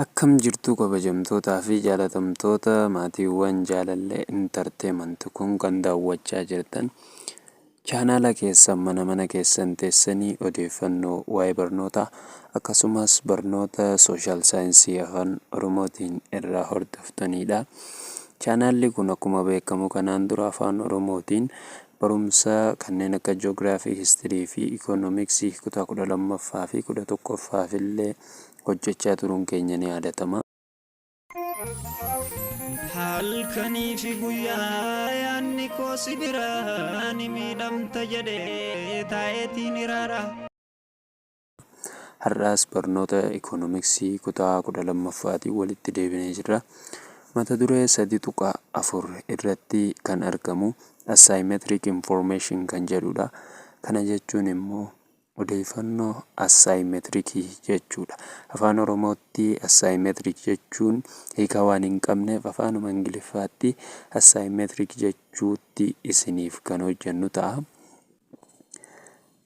Akkam jirtu, kabajamtootaa fi jaalatamtoota maatiiwwan Jaalallee Entertainment? Kun kan daawwachaa jirtan chaanaala keessan, mana mana keessan teessanii odeeffannoo waa'ee barnootaa, akkasumas barnoota social science Afaan Oromootiin irraa hordoftanidha. Chaanaalli kun akkuma beekamu kanaan dura Afaan Oromootiin barumsa kanneen akka ji'oogiraafii, history fi ikoonomiksii kutaa 12ffaa fi 11ffaaf illee hojjechaa turuun keenya ni yaadatama. Halkanii fi guyyaa yaadni koo si bira, ni miidhamta jedhee taa'eetiin iraara. Har'aas barnoota ikoonomiksii kutaa 12ffaatiin walitti deebinee jirra. Mata duree 3.4 irratti kan argamu asymmetric information kan jedhudha. Kana jechuun immoo odeeffannoo asymmetricii jechuudha. Afaan Oromootti asymmetric jechuun hiika waan hin qabneef, afaanuma Ingiliffaatti asymmetric jechuutti isiniif kan hojjennu ta'a.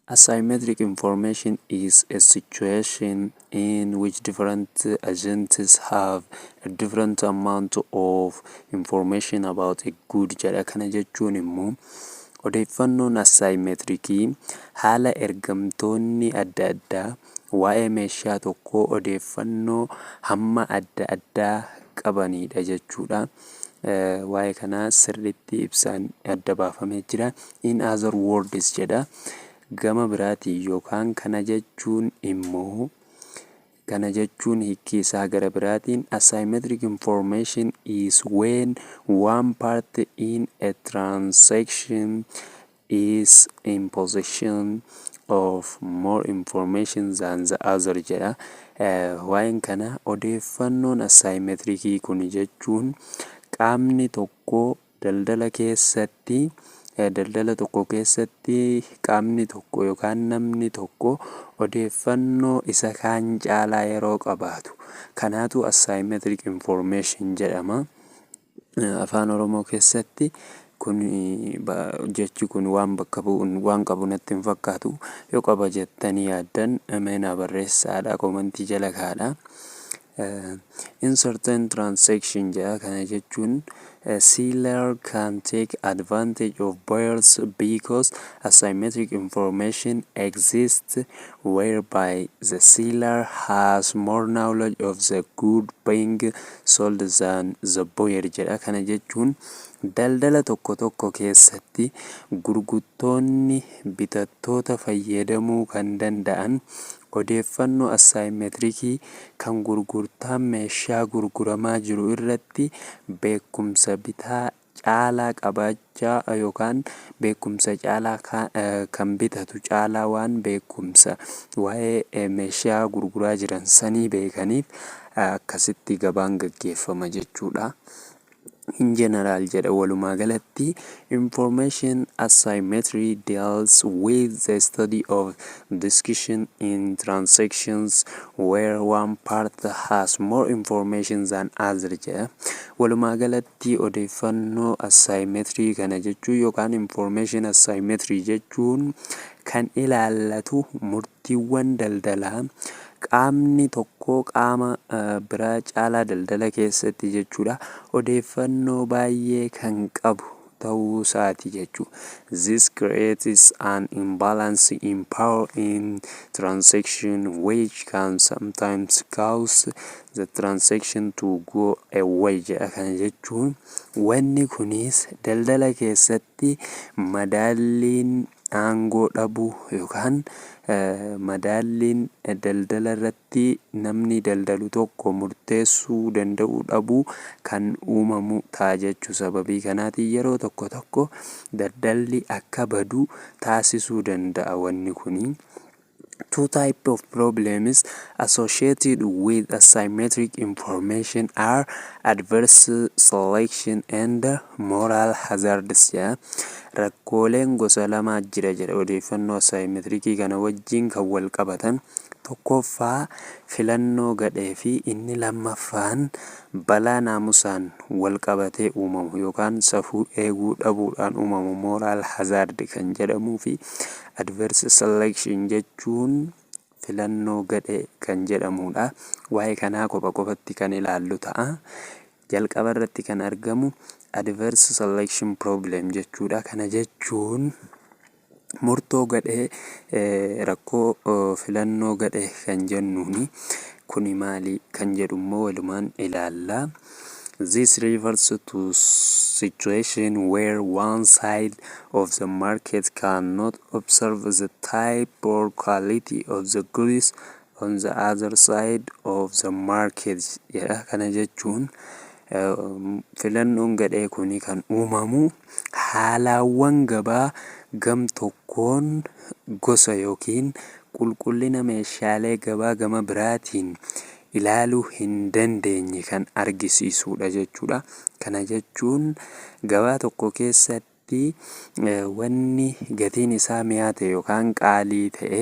Asymmetric information is a situation in which different agents have a different amount of information about a good jedha. Kana jechuun immoo odeeffannoon asymmetricii haala ergamtoonni adda addaa waa'ee meeshaa tokkoo odeeffannoo hamma adda addaa qabanidha jechuudha. Waa'ee kanaa sirriitti ibsaan adda baafamee jira. "In other words" jedha. Gama biraatiin yookaan kana jechuun immoo, kana jechuun hiikki isaa gara biraatiin, asymmetric information is when one party in a transaction is in possession of more information than the other jedha. Waa'een kana odeeffannoon asymmetricii kun jechuun qaamni tokko daldala keessatti, daldala tokko keessatti qaamni tokko yookaan namni tokko odeeffannoo isa kaan caalaa yeroo qabaatu kanaatu asymmetric information jedhama. Afaan Oromoo keessatti kun jechi kun waan bakka bu'u waan qabu natti hin fakkaatu. Yoo qaba jettanii yaaddan mee naa barreessaadha, commentii jala kaa'adha. "In certain transaction" jedha. Kana jechuun seller can take advantage of buyers because asymmetric information exists whereby the seller has more knowledge of the good being sold than the buyer jedha. Kana jechuun daldala tokko tokko keessatti gurgurtoonni bitattoota fayyadamuu kan danda'an odeeffannoo asymmetricii kan gurgurtaan meeshaa gurguramaa jiru irratti beekumsa bitaa caalaa qabaachaa yookaan beekumsa caalaa kan bitatu caalaa waan beekumsa waa'ee meeshaa gurguraa jiran sanii beekaniif akkasitti gabaan gaggeeffama jechuudha. "In general" jedha, walumaa galatti, "information asymmetry deals with the study of decision in transactions where one part has more information than other" jedha. Walumaa galatti odeeffannoo asymmetry kana jechuun yookaan information asymmetry jechuun kan ilaallatu murtiiwwan daldalaa qaamni tokko qaama biraa caalaa daldala keessatti jechuudha, odeeffannoo baay'ee kan qabu ta'uu isaati jechuudha. "This creates an imbalance in power in transaction which can sometimes cause the transaction to go away" jedha. Kana jechuun wanni kunis daldala keessatti madaalliin aangoo dhabuu yookaan madaalliin daldala irratti namni daldalu tokko murteessuu danda'uu dhabuu kan uumamu ta'a jechuu. Sababii kanaatiin yeroo tokko tokko daldalli akka badu taasisuu danda'a wanni kuni. "Two type of problems associated with asymmetric information are adverse selection and moral hazards" jedha. Rakkooleen gosa lamaa jira jedha odeeffannoo asymmetricii kana wajjin kan wal qabatan. Tokkoffaa filannoo gadhee fi inni lammaffaan balaa naamusaan wal qabatee uumamu yookaan safuu eeguu dhabuudhaan uumamu, moral hazard kan jedhamuu fi adverse selection jechuun Filannoo gadhee kan jedhamudha. Waa'ee kanaa kopha kophatti kan ilaallu ta'a. Jalqaba irratti kan argamu adverse selection problem jechuudha. Kana jechuun murtoo gadhee, rakkoo filannoo gadhee kan jennuuni kuni maali kan jedhu immoo walumaan ilaalla. This refers to situation where one side of the market cannot observe the type or quality of the goods on the other side of the market jedha. Kana jechuun filannoon gadhee kuni kan uumamu haalawwan gabaa gam tokkoon gosa yookiin qulqullina meeshaalee gabaa gama biraatiin ilaaluu hin dandeenye kan argisiisudha jechuudha. Kana jechuun gabaa tokko keessatti wanni gatiin isaa mi'aa ta'e yookaan qaalii ta'e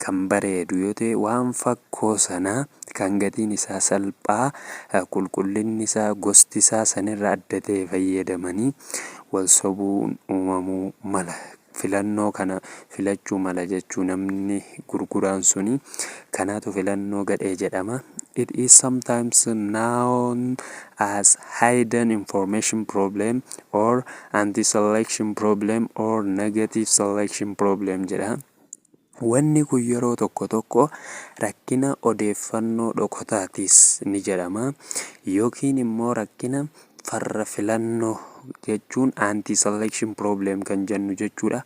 kan bareedu yoo ta'e, waan fakkoo sanaa kan gatiin isaa salphaa, qulqullinni isaa, gosti isaa sanirra adda ta'e fayyadamanii wal sobuun uumamuu mala. Filannoo kana filachuu mala jechuu namni gurguraan suni. Kanaatu filannoo gadhee jedhama. It is sometimes known as hidden information problem or anti-selection problem or negative selection problem jedha. Wanni kun yeroo tokko tokko rakkina odeeffannoo dhokataatis ni jedhama. Yookiin immoo rakkina farra filannoo jechuun anti selection problem kan jennu jechuudha.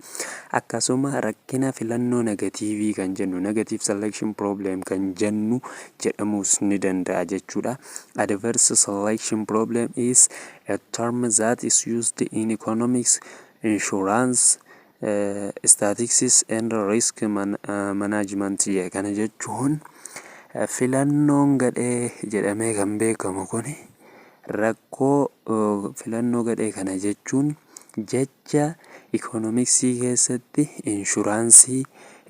Akkasuma rakkina filannoo negatiivii kan jennu, negative selection problem kan jennu jedhamuus ni danda'a jechuudha. Adverse selection problem is a term that is used in economics, insurance, statistics and risk management. Kana jechuun filannoon gadhee jedhamee kan beekamu kun rakkoo filannoo gadhee kana jechuun jecha ikoonomiksii keessatti, inshuraansii,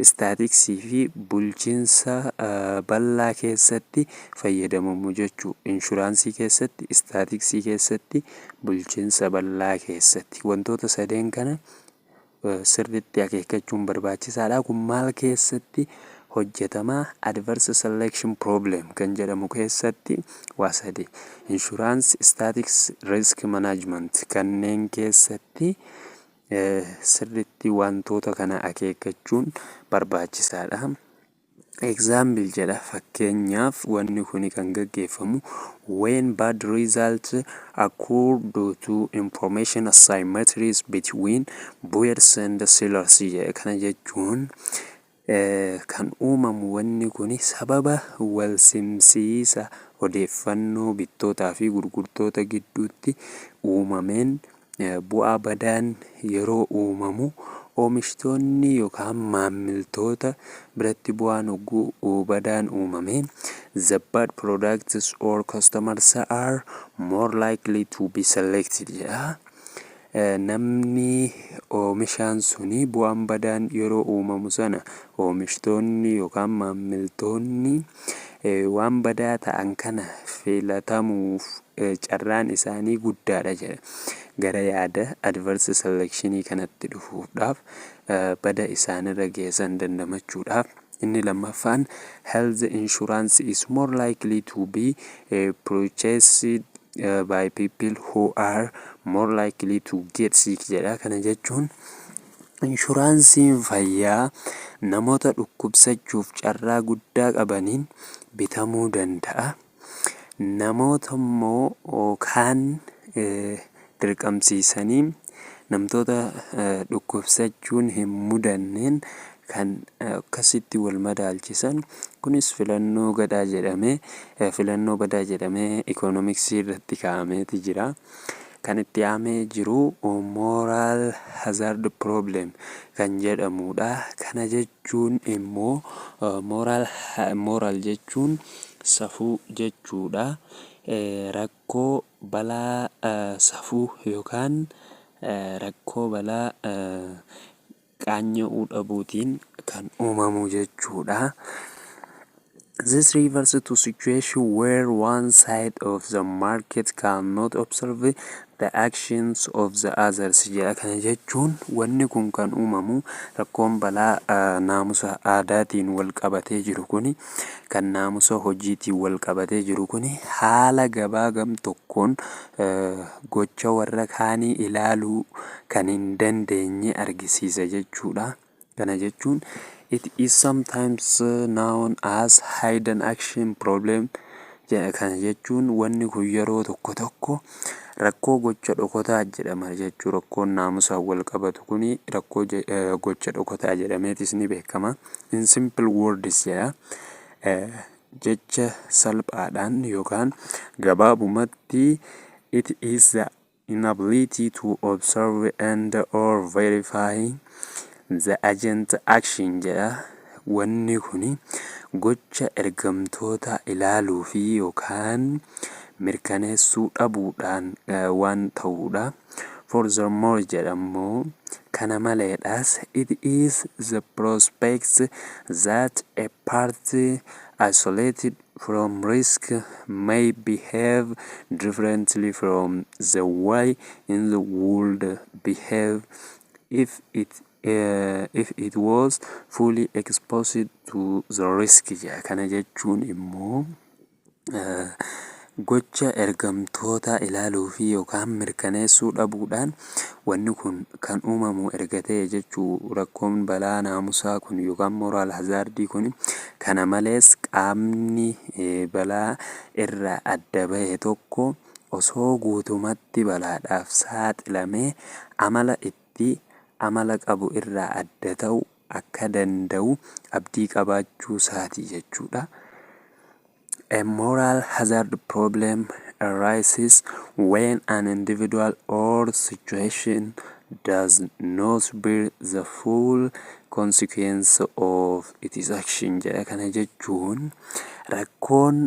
istaatiksii fi bulchiinsa bal'aa keessatti fayyadamamu jechuu. Inshuraansii keessatti, istaatiksii keessatti, bulchiinsa bal'aa keessatti wantoota sadeen kana sirriitti akeekkachuun barbaachisaadha. Kun maal keessatti hojjetamaa? Adverse selection problem kan jedhamu keessatti waa sadi, insurance, statistics, risk management kanneen keessatti sirriitti wantoota kana akeekkachuun barbaachisaadha. Example jedha. Fakkeenyaaf, wanni kun kan gaggeeffamu when bad results occur due to information asymmetries between buyers and sellers jedha. Kana jechuun kan uumamu wanni kun sababa wal simsiisa odeeffannoo bittootaa fi gurgurtoota gidduutti uumameen bu'aa badaan yeroo uumamu, oomishtoonni yookaan maamiltoota biratti bu'aan hogguu badaan uumame, the bad products or customers are more likely to be selected jedha. Namni oomishaan suni bu'aan badaan yeroo uumamu sana oomishtoonni yookaan maamiltoonni waan badaa ta'an kana filatamuuf carraan isaanii guddaadha jedha. Gara yaada adverse selection kanatti dhufuudhaaf, bada isaanirra geessan dandamachuudhaaf. Inni lammaffaan, health insurance is more likely to be purchased by people who are more likely to get sick jedha. Kana jechuun inshuraansiin fayyaa namoota dhukkubsachuuf carraa guddaa qabaniin bitamuu danda'a. Namoota immoo kaan dirqamsiisanii namtoota dhukkubsachuun hin mudanneen kan akkasitti wal madaalchisan kunis filannoo gadaa jedhamee, filannoo badaa jedhamee ikoonomiksii irratti kaa'ameeti jira. Kan itti aanee jiru moral hazard problem kan jedhamudha. Kana jechuun immoo moral jechuun safuu jechuudha. Rakkoo balaa safuu yookaan rakkoo balaa qaanya'uu dhabuutiin kan uumamu jechuudha. This refers to situation where one side of the market cannot observe the actions of the others jedha. Kana jechuun wanni kun kan uumamu, rakkoon balaa naamusa aadaatiin wal qabatee jiru kuni, kan naamusa hojiitiin wal qabatee jiru kuni, haala gabaa gam tokkoon gocha warra kaanii ilaaluu kan hin dandeenye argisiisa jechuudha. Kana jechuun it is sometimes known as hidden action problem jedha. Kana jechuun wanni kun yeroo tokko tokko rakkoo gocha dhokotaa jedhama jechuu. Rakkoon naamusaan wal qabatu kuni rakkoo gocha dhokotaa jedhameetis ni beekama. In simple words jedha. Jecha salphaadhaan yookaan gabaabumatti, it is the inability to observe and or verify the agent action jedha. Wanni kuni gocha ergamtoota ilaaluu fi yookaan mirkaneessuu dhabuudhaan waan ta'uudha. Furthermore jedhammoo, kana maleedhaas, it is the prospect that a party isolated from risk may behave differently from the way it would behave if it was fully exposed to the risk jedha. Kana jechuun immoo gocha ergamtoota ilaaluu fi yookaan mirkaneessuu dhabuudhaan wanni kun kan uumamu erga ta'e jechuu, rakkoon balaa naamusaa kun yookaan moral hazardii kun. Kana malees qaamni balaa irraa adda bahe tokko osoo guutumatti balaadhaaf saaxilamee amala itti amala qabu irraa adda ta'uu akka danda'u abdii qabaachuu isaati jechuudha. A moral hazard problem arises when an individual or situation does not bear the full consequence of its action jedha. Kana jechuun rakkoon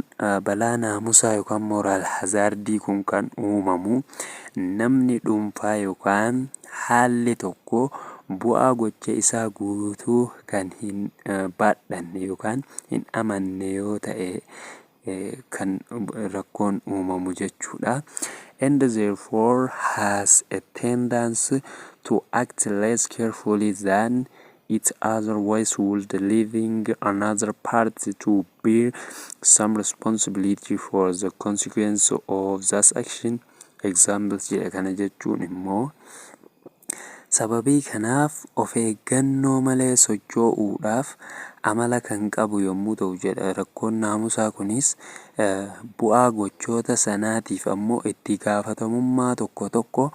balaa naamusaa yookaan moral hazardii kun kan uumamu namni dhuunfaa yookaan haalli tokko bu'aa gocha isaa guutuu kan hin baadhanne yookaan hin amanne yoo ta'e kan rakkoon uumamu jechuudha. And therefore has a tendency to act less carefully than it otherwise would, leaving another party to bear some responsibility for the consequence of that action. Examples jedha. Kana jechuun immoo sababii kanaaf of eeggannoo malee socho'uudhaaf amala kan qabu yommuu ta'u jedha. Rakkoon naamusaa kunis bu'aa gochoota sanaatiif ammoo itti gaafatamummaa tokko tokko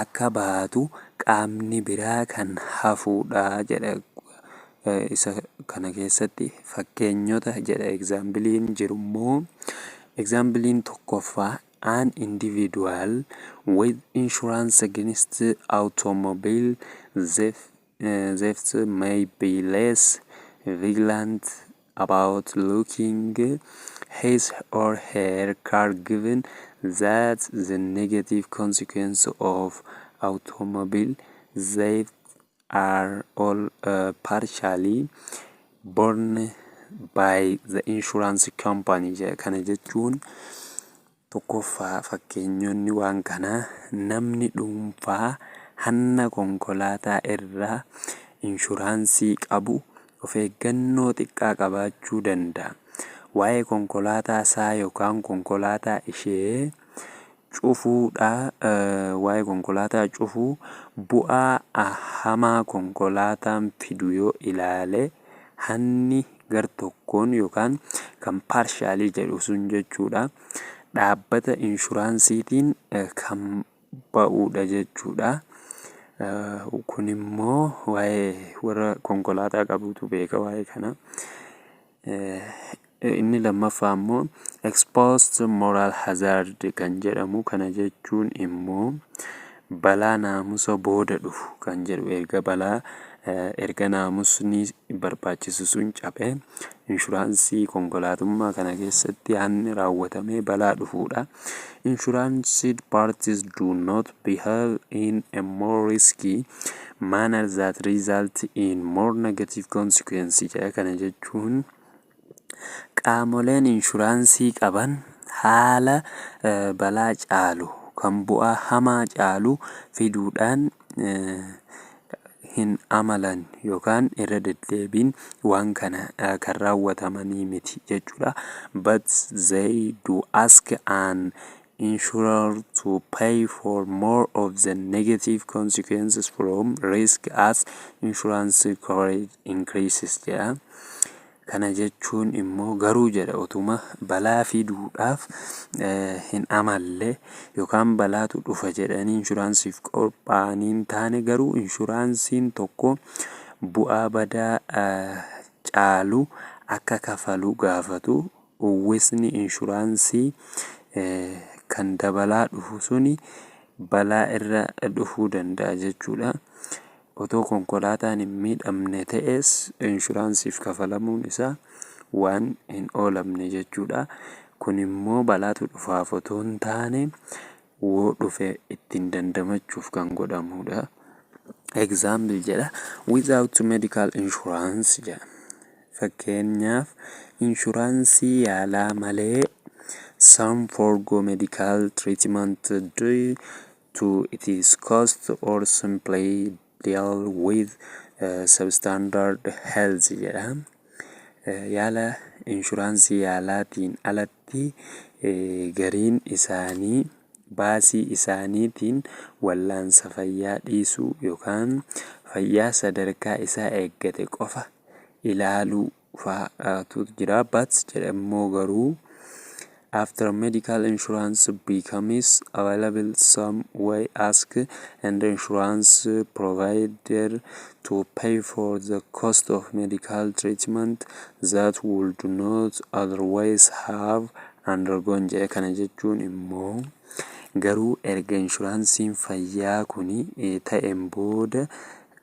akka baatu qaamni biraa kan hafuudha jedha. Isa kana keessatti fakkeenyota jedha. Exampleiin jirummoo, exampleiin tokkoffaa, an individual with insurance against automobile theft may be less vigilant about locking his or her car, given that the negative consequence of automobile theft are all partially borne by the insurance company. Kana jechuun tokkoffaa, fakkeenyonni waan kanaa, namni dhuunfaa hanna konkolaataa irraa inshuraansii qabu of eeggannoo xiqqaa qabaachuu danda'a. Waa'ee konkolaataa isaa yookaan konkolaataa ishee cufuudha. Waa'ee konkolaataa cufuu bu'aa hamaa konkolaataan fidu yoo ilaale, hanni gar-tokkoon yookaan kan partially jedhu sun jechuudha, dhaabbata inshuraansiitiin kan ba'udha jechuudha. Kunimmoo waa'ee warra konkolaataa qabutu beeka waa'ee kana. Inni lammaffaa immoo ex post moral hazard kan jedhamu. Kana jechuun immoo balaa naamusa booda dhufu kan jedhu, erga balaa, erga naamusni barbaachisu sun cabee, inshuraansii konkolaatummaa kana keessatti hanni raawwatamee balaa dhufuudha. Insurance parties do not behave in a more risky manner that result in more negative consequences jedha. Kana jechuun qaamoleen inshuraansii qaban haala balaa caalu kan bu'aa hamaa caalu fiduudhaan hin amalan yookaan irra deddeebiin waan kana kan raawwatamanii miti jechuudha. But they do ask an insurer to pay for more of the negative consequences from risk as insurance coverage increases jedha. Kana jechuun immoo garuu jedha, utuma balaa fiduudhaaf hin amalle yookaan balaatu dhufa jedhanii inshuraansiif qophaa'anii hin taane, garuu inshuraansiin tokko bu'aa badaa caalu akka kafalu gaafatu. Uwwisni inshuraansii kan dabalaa dhufu suni balaa irra dhufuu danda'a jechuudha. Otoo konkolaataan hin miidhamne ta'es inshuraansiif kafalamuun isaa waan hin oolamne jechuudha. Kun immoo balaatu dhufaaf otoo hin taane, woo dhufe ittiin dandamachuuf kan godhamudha. Example jedha, without medical insurance jedha. Fakkeenyaaf, inshuraansii yaalaa malee, some forgo medical treatment due to its cost or simply deal with substandard health jedha. Yaala inshuraansii yaalaatiin alatti gariin isaanii baasii isaaniitiin wallaansa fayyaa dhiisuu yookaan fayyaa sadarkaa isaa eeggate qofa ilaaluu fa'aatu jira. But jedhammoo garuu, after medical insurance becomes available, some may ask and insurance provider to pay for the cost of medical treatment that would not otherwise have undergone jedhe. Kana jechuun immoo garuu erga inshuraansiin fayyaa kun ta'een booda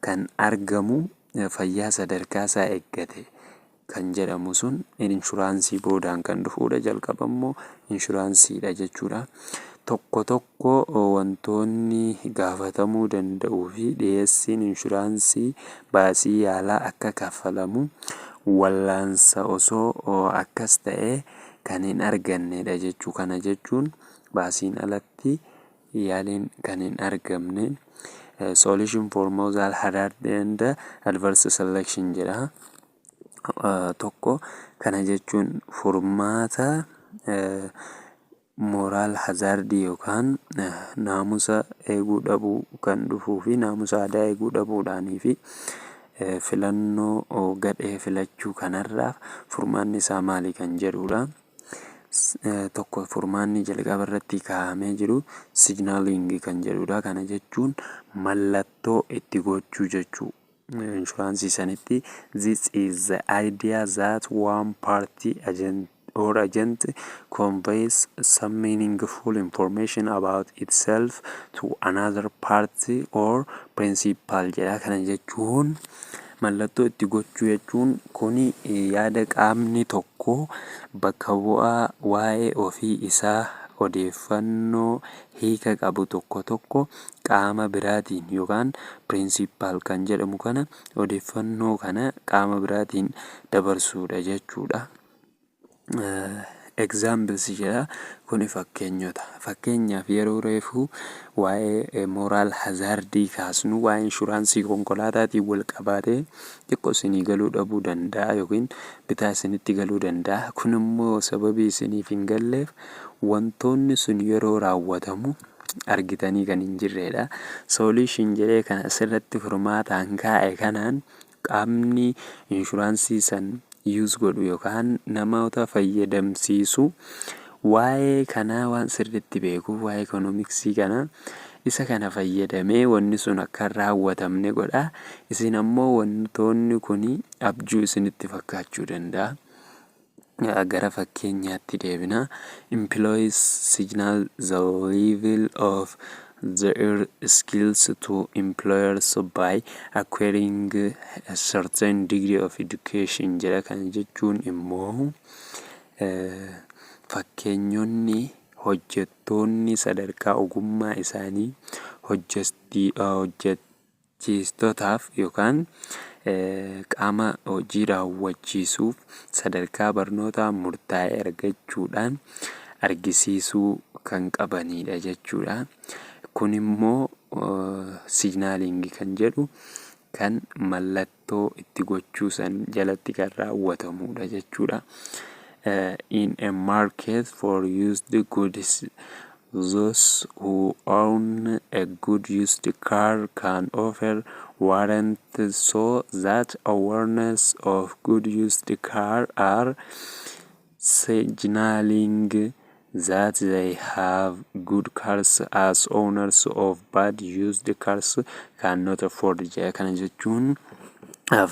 kan argamu fayyaa sadarkaa isaa eeggate kan jedhamu sun inshuraansii boodaan kan dhufudha. Jalqaba immoo inshuraansiidha jechuudha. Tokko tokko wantoonni gaafatamuu danda'uu fi dhiyeessiin inshuraansii baasii yaalaa akka kaffalamu wallaansa osoo akkas ta'ee kan hin argannedha jechuu. Kana jechuun baasiin alatti yaaliin kan hin argamne. Solution for moral hazard and adverse selection jedha. Tokko, kana jechuun furmaata moral hazard yookaan naamusa eeguu dhabuu kan dhufuu fi naamusa aadaa eeguu dhabuudhaanii fi filannoo gadhee filachuu kanarraa furmaanni isaa maali kan jedhudha. Tokko, furmaanni jalqaba irratti kaa'amee jiru signaling kan jedhudha. Kana jechuun mallattoo itti gochuu jechuu. Inshuraansii sanitti, this is the idea that one party agent or agent conveys some meaningful information about itself to another party or principal jedha. Kana jechuun mallattoo itti gochuu jechuun kuni yaada qaamni tokko bakka bu'aa waa'ee ofii isaa odeeffannoo hiika qabu tokko tokko qaama biraatiin yookaan principal kan jedhamu kana odeeffannoo kana qaama biraatiin dabarsuudha jechuudha. Examples jedha, kuni fakkeenyota. Fakkeenyaaf, yeroo reefuu waa'ee moral hazard kaasnu, waa'ee inshuraansii konkolaataatiin wal qabatee xiqqoo isinii galuu dhabuu danda'a yookiin bitaa isinitti galuu danda'a. Kun immoo sababii isiniif hin galleef wantoonni sun yeroo raawwatamu argitanii kan hin jirredha. Solution jedhee kan asirratti furmaataan kaa'e kanaan qaamni inshuraansii san use godhu yookaan namoota fayyadamsiisu waa'ee kanaa waan sirriitti beekuuf, waa'ee ikoonomiksii kana isa kana fayyadamee wanni sun akka hin raawwatamne godha. Isin ammoo wantoonni kun abjuu isinitti fakkaachuu danda'a. Gara fakkeenyaatti deebina. Employees signal the level of their skills to employers by acquiring a certain degree of education jedha. Kana jechuun immoo fakkeenyonni hojjettoonni sadarkaa ogummaa isaanii hojjechiistotaaf yookaan qaama hojii raawwachiisuuf sadarkaa barnootaa murtaa'e argachuudhaan Argisiisuu kan qabanidha jechuudha. Kun immoo signaling kan jedhu kan mallattoo itti gochuu san jalatti kan raawwatamudha jechuudha. In a market for used goods, those who own a good used car can offer warrant so that owners of good used car are signaling that they have good cars as owners of bad used cars cannot afford jedha. Kana jechuun,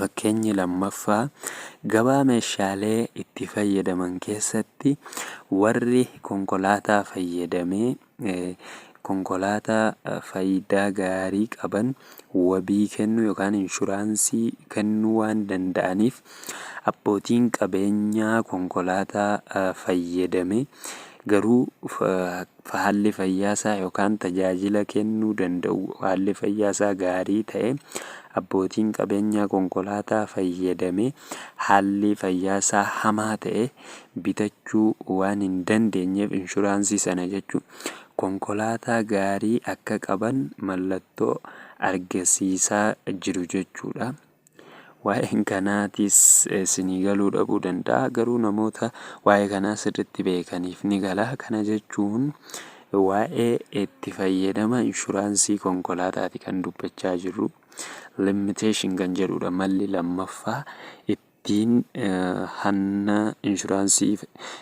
fakkeenyi lammaffaa, gabaa meeshaalee itti fayyadaman keessatti warri konkolaataa fayyadamee konkolaataa faayidaa gaarii qaban wabii kennuu yookaan inshuraansii kennuu waan danda'aniif, abbootiin qabeenyaa konkolaataa fayyadame garuu haalli fayyaasaa yookaan tajaajila kennuu danda'u haalli fayyaasaa gaarii ta'e, abbootiin qabeenyaa konkolaataa fayyadame haalli fayyaasaa hamaa ta'e bitachuu waan hin dandeenyeef, inshuraansii sana jechuun konkolaataa gaarii akka qaban mallattoo argisiisaa jiru jechuudha. Waa'een kanaatis isinii galuu dhabuu danda'a, garuu namoota waa'ee kanaa sirriitti beekaniif ni gala. Kana jechuun waa'ee itti fayyadama inshuraansii konkolaataati kan dubbachaa jirru. Limitation kan jedhudha malli lammaffaa ittiin hanna inshuraansii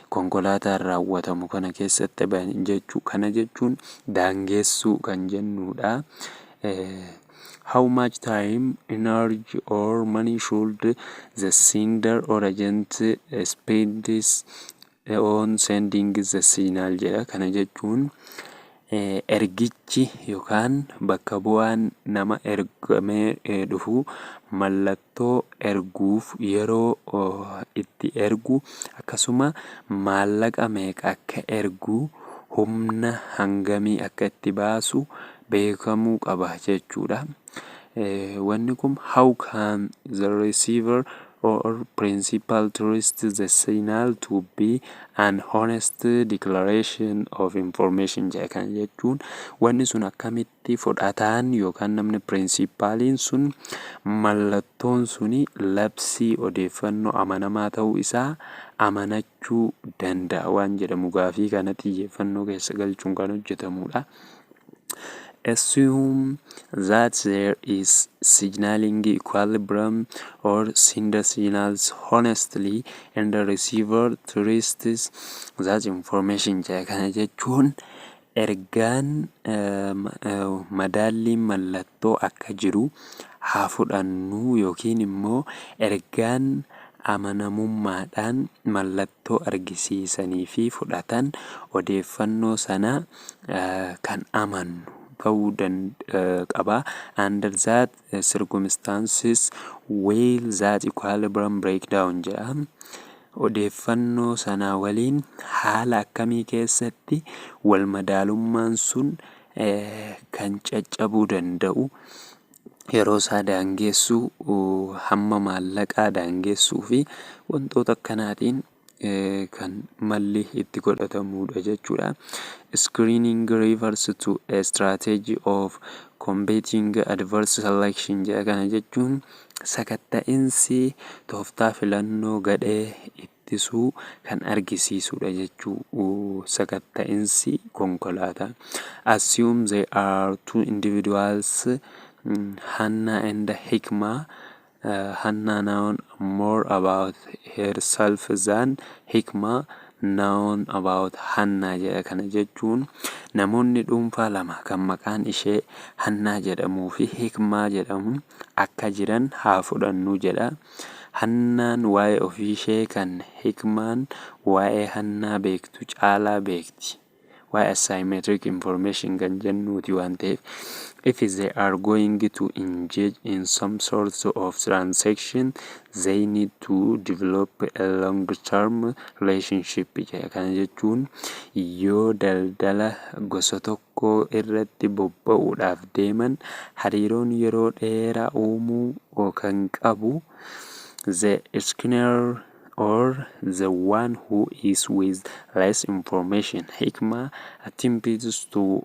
konkolaataan raawwatamu kana keessatti jechuu. Kana jechuun daangeessuu kan jennudha. How much time, energy or money should the sender or agent spend on sending the signal jedha. Kana jechuun ergichi yookaan bakka bu'aan nama ergamee dhufu mallattoo erguuf yeroo itti ergu, akkasuma maallaqa meeqa akka ergu, humna hangamii akka itti baasu beekamuu qaba jechuudha. Wanni kun how can the receiver or principal trust the signal to be an honest declaration of information jedha. Kana jechuun wanni sun akkamitti fudhataan yookaan namni principaliin sun mallattoon suni labsii odeeffannoo amanamaa ta'uu isaa amanachuu danda'a waan jedhamu gaafii kana xiyyeeffannoo keessa galchuun kan hojjetamudha. Assume that there is signaling equilibrium or sender signals honestly and the receiver trusts that information jedha. Kana jechuun ergaan madaalliin mallattoo akka jiru haa fudhannu, yookiin immoo ergaan amanamummaadhaan mallattoo argisiisanii fi fudhatan odeeffannoo sana kan amannu ta'uu qaba. Under that circumstances, will that equilibrium break down jedha. Odeeffannoo sana waliin haala akkamii keessatti wal madaalummaan sun kan caccabuu danda'u? Yeroo isaa daangessuu, hamma maallaqaa daangessuu fi wantoota akkanaatiin kan malli itti godhatamudha jechuudha. Screening refers to a strategy of combating adverse selection jedha. Kana jechuun sakatta'insi tooftaa filannoo gadhee ittisuu kan argisiisudha jechuu sakatta'insi konkolaataa. Assume there are two individuals, Hanna and Hikma. Hanna known more about herself than Hikma known about Hanna jedha. Kana jechuun namoonni dhuunfaa lama kan maqaan ishee Hannaa jedhamuu fi Hikmaa jedhamu akka jiran haa fudhannu jedha. Hannaan waa'ee ofiishee kan Hikmaan waa'ee Hannaa beektu caalaa beekti. Waa'ee asymmetric information kan jennuuti waan ta'eef, if they are going to engage in some sort of transaction, they need to develop a long term relationship jedha. Kana jechuun yoo daldala gosa tokko irratti bobba'uudhaaf deeman hariiroon yeroo dheeraa uumuu kan qabu. The screener or the one who is with less information. Hikma attempts to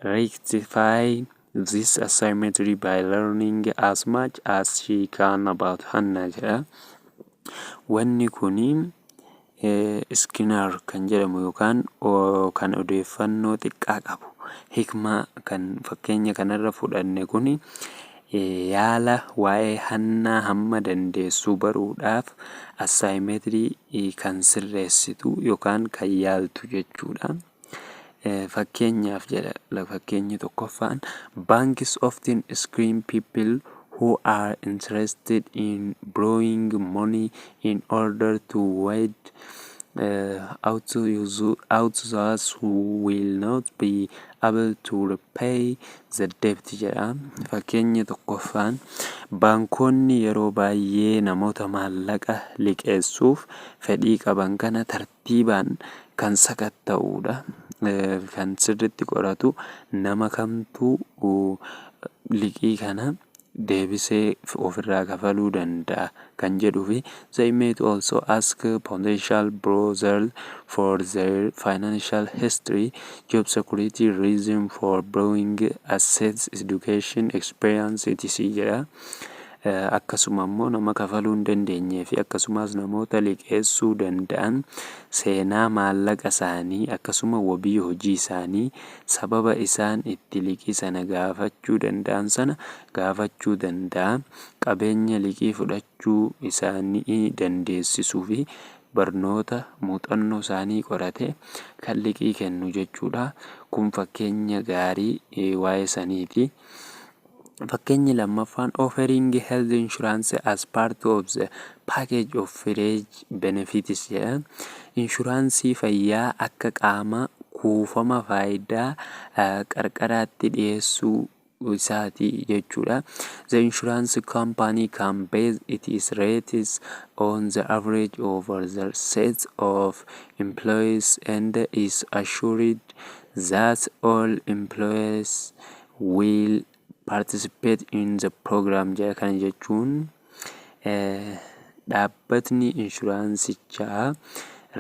rectify this asymmetry by learning as much as she can about Hannah jedha. Wanni kuni Skinner kan jedhamu yookaan kan odeeffannoo xiqqaa qabu. Hikmaa kan fakkeenya kanarra fudhanne kuni yaala waa'ee Hannaa hamma dandeessu baruudhaaf asymmetry kan sirreessitu yookaan kan yaaltu jechuudha. Fakkeenyaaf jedha, fakkeenyi tokkoffaan, banks often screen people who are interested in borrowing money in order to weed out those who will not be able to repay the debt jedha. Fakkeenya tokkoffaan, baankonni yeroo baay'ee namoota maallaqa liqeessuuf fedhii qaban kana tartiibaan kan sakatta'uudha. Kan sirriitti qoratu, nama kamtuu liqii kana deebisee ofirraa kafaluu danda'a kan jedhuu fi they may also ask potential borrowers for their financial history, job security, reason for borrowing, assets, education, experience, etc. jedha. Akkasuma immoo nama kafaluu hin dandeenyee fi akkasumas namoota liqeessuu danda'an seenaa maallaqa isaanii, akkasuma wabii hojii isaanii, sababa isaan itti liqii sana gaafachuu danda'an sana gaafachuu danda'a. Qabeenya liqii fudhachuu isaanii dandeessisuu fi barnoota, muuxannoo isaanii qoratee kan liqii kennu jechuudha. Kun fakkeenya gaarii waa'ee saniiti. Fakkeenyi lammaffaan, offering health insurance as part of the package of fringe benefits jedha. Inshuraansii fayyaa akka qaama kuufama faayidaa qarqaraatti dhiyeessuu isaati jechuudha. The insurance company can base its rates on the average over the set of employees and is assured that all employees will participate in the program jedha. Kana jechuun dhaabbatni inshuraansichaa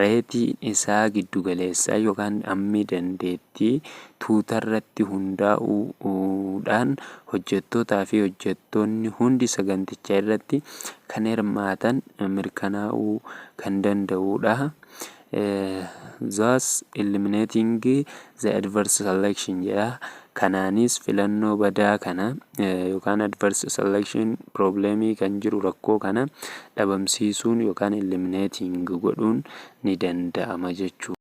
reetiin isaa giddu galeessaa yookaan hammi dandeettii tuutarratti hundaa'uudhaan hojjettootaa fi hojjettoonni hundi saganticha irratti kan hirmaatan mirkanaa'uu kan danda'udha. Thus eliminating the adverse selection jedha. Kanaanis filannoo badaa kana yookaan adverse selection problemii kan jiru, rakkoo kana dhabamsiisuun yookaan eliminating godhuun ni danda'ama jechuudha.